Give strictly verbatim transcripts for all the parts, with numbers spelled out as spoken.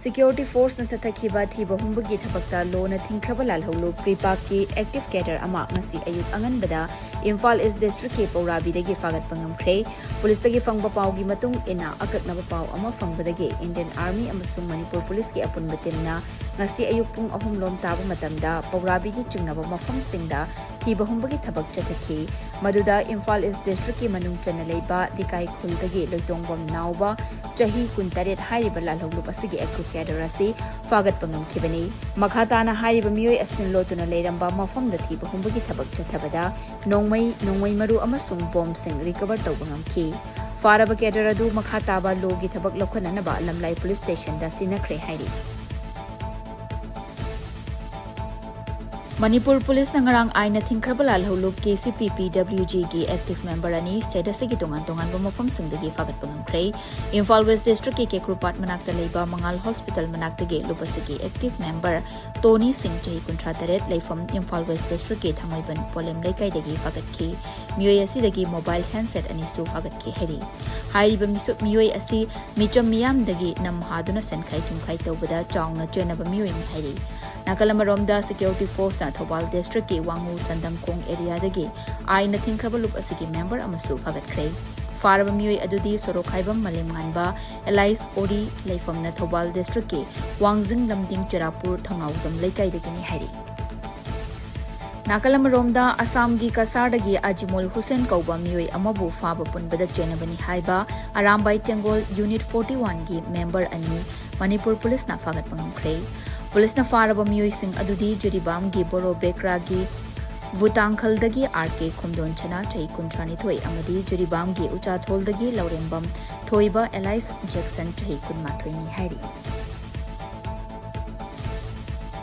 Security forceꯅ ꯆꯠꯊꯈꯤꯕ ꯊꯤꯕ ꯍꯨꯝꯕꯒꯤ ꯊꯕꯛꯇ ꯂꯣꯅ ꯊꯤꯡꯈ꯭ꯔꯕ ꯂꯥꯜꯍꯧꯂꯨꯞ ꯀ꯭ꯔꯤꯄꯥꯛꯀꯤ active cadre ꯑꯃ ꯉꯁꯤ ꯑꯌꯨꯛ ꯑꯉꯟꯕꯗ ꯏꯝꯐꯥꯜ East districtꯀꯤ ꯄꯧꯔꯥꯕꯤꯗꯒꯤ ꯐꯥꯒꯠꯄ ꯉꯝꯈ꯭ꯔꯦ꯫ ꯄꯨꯂꯤꯁꯇꯒꯤ ꯐꯪꯕ ꯄꯥꯎꯒꯤ ꯃꯇꯨꯡ ꯏꯟꯅ, ꯑꯀꯛꯅꯕ ꯄꯥꯎ ꯑꯃ ꯐꯪꯕꯗꯒꯤ Indian Army ꯑꯃꯁꯨꯡ ꯃꯅꯤꯄꯨꯔ ꯄꯨꯂꯤꯁꯀꯤ ꯑꯄꯨꯟꯕ teamꯅ ꯉꯁꯤ ꯑꯌꯨꯛ ꯄꯨꯡ ꯑꯍꯨꯝ ꯂꯣꯝ ꯇꯥꯕ ꯃꯇꯝꯗ ꯄꯧꯔꯥꯕꯤꯒꯤ ꯆꯤꯡꯅꯕ ꯃꯐꯝꯁꯤꯡꯗ ꯊꯤꯕ ꯍꯨꯝꯕꯒꯤ ꯊꯕꯛ ꯆꯠꯊꯈꯤ꯫ ꯃꯗꯨꯗ ꯏꯝꯐꯥꯜ East districtꯀꯤ ꯃꯅꯨꯡ ꯆꯟꯅ ꯂꯩꯕ ꯗꯤꯀꯥꯏ ꯈꯨꯜꯗꯒꯤ ꯂꯣꯏꯇꯣꯡꯕꯝ ꯅꯥꯎꯕ, ꯆꯍꯤ ꯀꯨꯟꯇꯔꯦꯠ ꯍꯥꯏꯔꯤꯕ ꯂꯥꯜꯍꯧꯂꯨꯞ ꯑꯁꯤꯒꯤ active cadre ꯑꯁꯤ ꯐꯥꯒꯠꯄ ꯉꯝꯈꯤꯕꯅꯤ꯫ ꯃꯈꯥ ꯇꯥꯅ ꯍꯥꯏꯔꯤꯕ ꯃꯤꯑꯣꯏ ꯑꯁꯤꯅ ꯂꯣꯠꯇꯨꯅ ꯂꯩꯔꯝꯕ ꯃꯐꯝꯗ ꯊꯤꯕ ꯍꯨꯝꯕꯒꯤ ꯊꯕꯛ ꯆꯠꯊꯕꯗ ꯅꯣꯡꯃꯩ, ꯅꯣꯡꯃꯩ ꯃꯔꯨ ꯑꯃꯁꯨꯡ ꯕꯣꯝꯁꯤꯡ recover ꯇꯧꯕ ꯉꯝꯈꯤ꯫ ꯐꯥꯔꯕ cadre ꯑꯗꯨ ꯃꯈꯥ ꯇꯥꯕ ꯂꯣꯒꯤ ꯊꯕꯛ ꯂꯧꯈꯠꯅꯅꯕ ꯂꯝꯂꯥꯏ ꯄꯨꯂꯤꯁ ꯁ꯭ꯇꯦꯁꯟꯗ ꯁꯤꯟꯅꯈ꯭ꯔꯦ ꯍꯥꯏꯔꯤ꯫ ꯃꯅꯤꯄꯨꯔ ꯄꯨꯂꯤꯁꯅ ꯉꯔꯥꯡ ꯑꯥꯏꯟꯅ ꯊꯤꯡꯈ꯭ꯔꯕ ꯂꯥꯜꯍꯧꯂꯨꯞ KCP PWGꯒꯤ active member ꯑꯅꯤ state ꯑꯁꯤꯒꯤ ꯇꯣꯉꯥꯟ ꯇꯣꯉꯥꯟꯕ ꯃꯐꯝꯁꯤꯡꯗꯒꯤ ꯐꯥꯒꯠꯄ ꯉꯝꯈ꯭ꯔꯦ꯫ ꯏꯝꯐꯥꯜ West districtꯀꯤ ꯀꯦꯀ꯭ꯔꯨꯄꯥꯠ ꯃꯅꯥꯛꯇ ꯂꯩꯕ ꯃꯉꯥꯜ ꯍꯣꯁꯄꯤꯇꯥꯜ ꯃꯅꯥꯛꯇꯒꯤ ꯂꯨꯞ ꯑꯁꯤꯒꯤ active member ꯇꯣꯅꯤ ꯁꯤꯡ, ꯆꯍꯤ ꯀꯨꯟꯊ꯭ꯔꯥ ꯇꯔꯦꯠ, ꯂꯩꯐꯝ ꯏꯝꯐꯥꯜ West districtꯀꯤ ꯊꯥꯡꯃꯩꯕꯟ ꯄꯣꯂꯦꯝ ꯂꯩꯀꯥꯏꯗꯒꯤ ꯐꯥꯒꯠꯈꯤ꯫ ꯃꯤꯑꯣꯏ ꯑꯁꯤꯗꯒꯤ mobile handset ꯑꯅꯤꯁꯨ ꯐꯥꯒꯠꯈꯤ ꯍꯥꯏꯔꯤ꯫ ꯍꯥꯏꯔꯤꯕ ꯃꯤꯁꯨ-, ꯃꯤꯑꯣꯏ ꯑꯁꯤ ꯃꯤꯆꯝ ꯃꯤꯌꯥꯝꯗꯒꯤ ꯅꯝ ꯍꯥꯗꯨꯅ ꯁꯦꯟꯈꯥꯏ ꯊꯨꯝꯈꯥꯏ ꯇꯧꯕꯗ ꯆꯥꯎꯅ ꯆꯦꯟꯅꯕ ꯃꯤꯑꯣꯏꯅꯤ ꯍꯥꯏꯔꯤ꯫ ꯅꯥꯀꯜ ꯑꯃꯔꯣꯝꯗ, security forceꯅ ꯊꯧꯕꯥꯜ districtꯀꯤ ꯋꯥꯉꯨ ꯁꯟꯗꯪꯈꯣꯡ areaꯗꯒꯤ ꯑꯥꯏꯟꯅ ꯊꯤꯡꯈ꯭ꯔꯕ ꯂꯨꯞ ꯑꯁꯤꯒꯤ member ꯑꯃꯁꯨ ꯐꯥꯒꯠꯈ꯭ꯔꯦ꯫ ꯐꯥꯔꯕ ꯃꯤꯑꯣꯏ ꯑꯗꯨꯗꯤ ꯁꯣꯔꯣꯛꯈꯥꯏꯕꯝ ꯃꯂꯦꯝꯉꯥꯟꯕ alias ꯑꯣꯔꯤ, ꯂꯩꯐꯝꯅ ꯊꯧꯕꯥꯜ districtꯀꯤ ꯋꯥꯡꯖꯤꯡ ꯂꯝꯗꯤꯡ ꯆꯦꯔꯥꯄꯨꯔ ꯊꯧꯅꯥꯎꯖꯝ ꯂꯩꯀꯥꯏꯗꯒꯤꯅꯤ ꯍꯥꯏꯔꯤ꯫ ꯅꯥꯀꯜ ꯑꯃꯔꯣꯝꯗ, ꯑꯁꯥꯝꯒꯤ ꯀꯁꯥꯔꯗꯒꯤ ꯑꯖꯤꯃꯨꯜ ꯍꯨꯁꯦꯟ ꯀꯧꯕ ꯃꯤꯑꯣꯏ ꯑꯃꯕꯨ ꯐꯥꯕ ꯄꯨꯟꯕꯗ ꯆꯦꯟꯅꯕꯅꯤ ꯍꯥꯏꯕ ꯑꯔꯥꯝꯕꯥꯏ ꯇꯦꯡꯒꯣꯜ Unit forty oneꯒꯤ member ꯑꯅꯤ ꯃꯅꯤꯄꯨꯔ ꯄꯨꯂꯤꯁꯅ ꯐꯥꯒꯠꯄ ꯉꯝꯈ꯭ꯔꯦ꯫ ꯄꯨꯂꯤꯁꯅ ꯐꯥꯔꯕ ꯃꯤꯑꯣꯏꯁꯤꯡ ꯑꯗꯨꯗꯤ ꯖꯤꯔꯤꯕꯥꯝꯒꯤ ꯕꯣꯔꯣ ꯕꯦꯀ꯭ꯔꯥꯒꯤ ꯚꯨꯇꯥꯡꯈꯜꯗꯒꯤ R K ꯈꯨꯝꯗꯣꯟ ꯁꯅꯥ, ꯆꯍꯤ ꯀꯨꯟꯊ꯭ꯔꯥꯅꯤꯊꯣꯏ, ꯑꯃꯗꯤ ꯖꯤꯔꯤꯕꯥꯝꯒꯤ ꯎꯆꯥꯊꯣꯜꯗꯒꯤ ꯂꯧꯔꯦꯝꯕꯝ ꯊꯣꯏꯕ alias ꯖꯦꯛꯁꯟ, ꯆꯍꯤ ꯀꯨꯟꯃꯥꯊꯣꯏꯅꯤ ꯍꯥꯏꯔꯤ꯫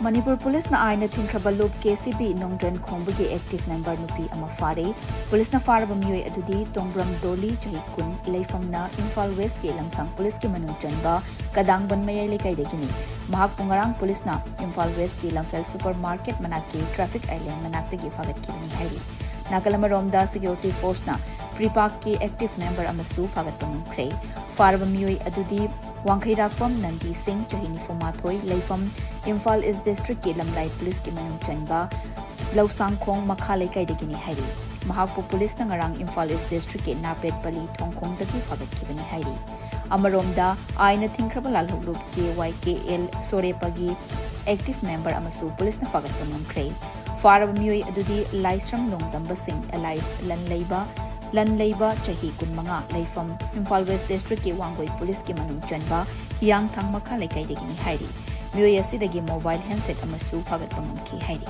ꯃꯅꯤꯄꯨꯔ ꯄꯨꯂꯤꯁꯅ ꯑꯥꯏꯟꯅ ꯊꯤꯡꯈ꯭ꯔꯕ ꯂꯨꯞ KCP ꯅꯣꯡꯗ꯭ꯔꯦꯟ ꯈꯣꯡꯕꯒꯤ active member ꯅꯨꯄꯤ ꯑꯃ ꯐꯥꯔꯦ꯫ ꯄꯨꯂꯤꯁꯅ ꯐꯥꯔꯕ ꯃꯤꯑꯣꯏ ꯑꯗꯨꯗꯤ ꯇꯣꯡꯕ꯭ꯔꯝ ꯗꯣꯂꯤ, ꯆꯍꯤ ꯀꯨꯟ, ꯂꯩꯐꯝꯅ ꯏꯝꯐꯥꯜ Westꯀꯤ ꯂꯝꯁꯥꯡ ꯄꯨꯂꯤꯁꯀꯤ ꯃꯅꯨꯡ ꯆꯟꯕ ꯀꯗꯥꯡꯕꯟ ꯃꯌꯥꯏ ꯂꯩꯀꯥꯏꯗꯒꯤꯅꯤ꯫ ꯃꯍꯥꯛꯄꯨ ꯉꯔꯥꯡ ꯄꯨꯂꯤꯁꯅ ꯏꯝꯐꯥꯜ Westꯀꯤ ꯂꯝꯐꯦꯜ supermarket ꯃꯅꯥꯛꯀꯤ traffic island ꯃꯅꯥꯛꯇꯒꯤ ꯐꯥꯒꯠꯈꯤꯕꯅꯤ ꯍꯥꯏꯔꯤ꯫ ꯅꯥꯀꯜ ꯑꯃꯔꯣꯝꯗ, ꯁꯦꯀ꯭ꯌꯨꯔꯤꯇꯤ ꯐꯣꯔꯁꯅ ꯄ꯭ꯔꯤꯄꯥꯛꯀꯤ ꯑꯦꯛꯇꯤꯚ ꯃꯦꯝꯕꯔ ꯑꯃꯁꯨ ꯐꯥꯒꯠꯄ ꯉꯝꯈ꯭ꯔꯦ꯫ ꯐꯥꯔꯕ ꯃꯤꯑꯣꯏ ꯑꯗꯨꯗꯤ ꯋꯥꯡꯈꯩꯔꯥꯛꯄꯝ ꯅꯟꯗꯤ ꯁꯤꯡ, ꯆꯍꯤ ꯅꯤꯐꯨ ꯃꯥꯊꯣꯏ, ꯂꯩꯐꯝ ꯏꯝꯐꯥꯜ ꯏꯁ ꯗꯤꯁꯇ꯭ꯔꯤꯛꯀꯤ ꯂꯝꯂꯥꯏ ꯄꯨꯂꯤꯁꯀꯤ ꯃꯅꯨꯡ ꯆꯟꯕ ꯂꯧꯁꯥꯡꯈꯣꯡ ꯃꯈꯥ ꯂꯩꯀꯥꯏꯗꯒꯤꯅꯤ ꯍꯥꯏꯔꯤ꯫ ꯃꯍꯥꯛꯄꯨ ꯄꯨꯂꯤꯁꯅ ꯉꯔꯥꯡ ꯏꯝꯐꯥꯜ ꯏꯁ ꯗꯤꯁꯇ꯭ꯔꯤꯛꯀꯤ ꯅꯥꯄꯦꯠꯄꯂꯤ ꯊꯣꯡꯈꯣꯡꯗꯒꯤ ꯐꯥꯒꯠꯈꯤꯕꯅꯤ ꯍꯥꯏꯔꯤ꯫ ꯑꯃꯔꯣꯝꯗ, ꯑꯥꯏꯟꯅ ꯊꯤꯡꯈ꯭ꯔꯕ ꯂꯥꯜꯍꯧꯂꯨꯞ ꯀꯦ ꯋꯥꯏ ꯀꯦ ꯑꯦꯜ ꯁꯣꯔꯦꯄꯥꯒꯤ ꯑꯦꯛꯇꯤꯚ ꯃꯦꯝꯕꯔ ꯑꯃꯁꯨ ꯄꯨꯂꯤꯁꯅ ꯐꯥꯒꯠꯄ ꯉꯝꯈ꯭ꯔꯦ꯫ ꯐꯥꯔꯕ ꯃꯤꯑꯣꯏ ꯑꯗꯨꯗꯤ ꯂꯥꯏꯁ꯭ꯔꯝ ꯅꯣꯡꯗꯝꯕ ꯁꯤꯡ, ꯑꯦꯂꯥꯏꯁ ꯂꯟꯂꯩꯕ, ꯂꯟꯂꯩꯕ, ꯆꯍꯤ ꯀꯨꯟꯃꯉꯥ, ꯂꯩꯐꯝ ꯏꯝꯐꯥꯜ ꯋꯦꯁ ꯗꯤꯁꯇ꯭ꯔꯤꯛꯀꯤ ꯋꯥꯡꯒꯣꯏ ꯄꯨꯂꯤꯁꯀꯤ ꯃꯅꯨꯡ ꯆꯟꯕ ꯍꯤꯌꯥꯡꯊꯥꯡ ꯃꯈꯥ ꯂꯩꯀꯥꯏꯗꯒꯤꯅꯤ ꯍꯥꯏꯔꯤ꯫ ꯃꯤꯑꯣꯏ ꯑꯁꯤꯗꯒꯤ ꯃꯣꯕꯥꯏꯜ ꯍꯦꯟꯁꯦꯠ ꯑꯃꯁꯨ ꯐꯥꯒꯠꯄ ꯉꯝꯈꯤ ꯍꯥꯏꯔꯤ꯫